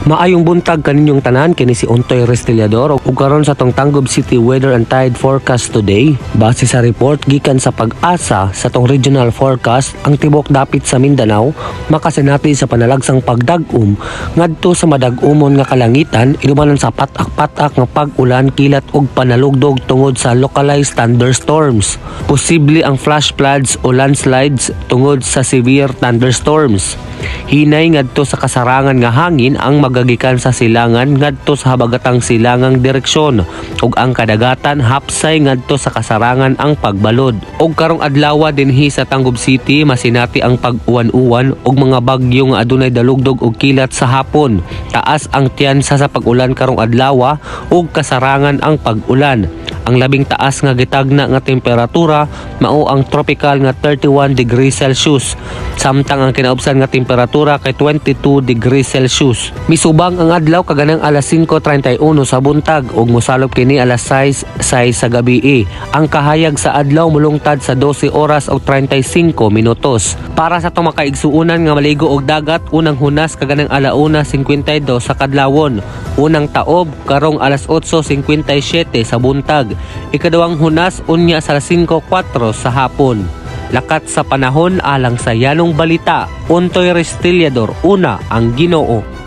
Maayong buntag kaninyong tanan. Kini si Untoy Restillador ug karon sa atong Tangub City weather and tide forecast today. Base sa report gikan sa PAGASA sa atong regional forecast, ang tibok dapit sa Mindanao makasinati sa panalagsang pagdag-om ngadto sa madag-umon nga kalangitan, idumanan sa patak-patak nga pag-ulan, kilat ug panalugdog tungod sa localized thunderstorms. Posible ang flash floods o landslides tungod sa severe thunderstorms. Hinay ngadto sa kasarangan nga hangin ang magagikan sa silangan ngadto sa habagatang silangang direksyon ug ang kadagatan hapsay ngadto sa kasarangan ang pagbalod. Ug karong adlaw dinhi sa Tangub City, masinati ang pag-uwan-uwan ug mga bagyo nga adunay dalugdog ug kilat sa hapon. Taas ang tiyansa sa pag-ulan karong adlaw ug kasarangan ang pag-ulan. Ang labing taas nga gitagna nga temperatura mao ang tropical nga 31 degrees Celsius, samtang ang kinaubsan nga temperatura kay 22 degrees Celsius. Misubang ang adlaw kaganang alas 5:31 sa buntag ug mosalop kini alas 6:06 sa gabi. Ang kahayag sa adlaw mulungtad sa 12 oras ug 35 minutos. Para sa atong makaigsuunan nga maligo og dagat, unang hunas kaganang alauna 52 sa kadlawon. Unang taob karong alas 8:57 sa buntag. Ikaduhang hunas unya sa alas 5:04 sa hapon. Lakat sa panahon alang sa Yanong Balita, Untoy Restillador, una ang Ginoo.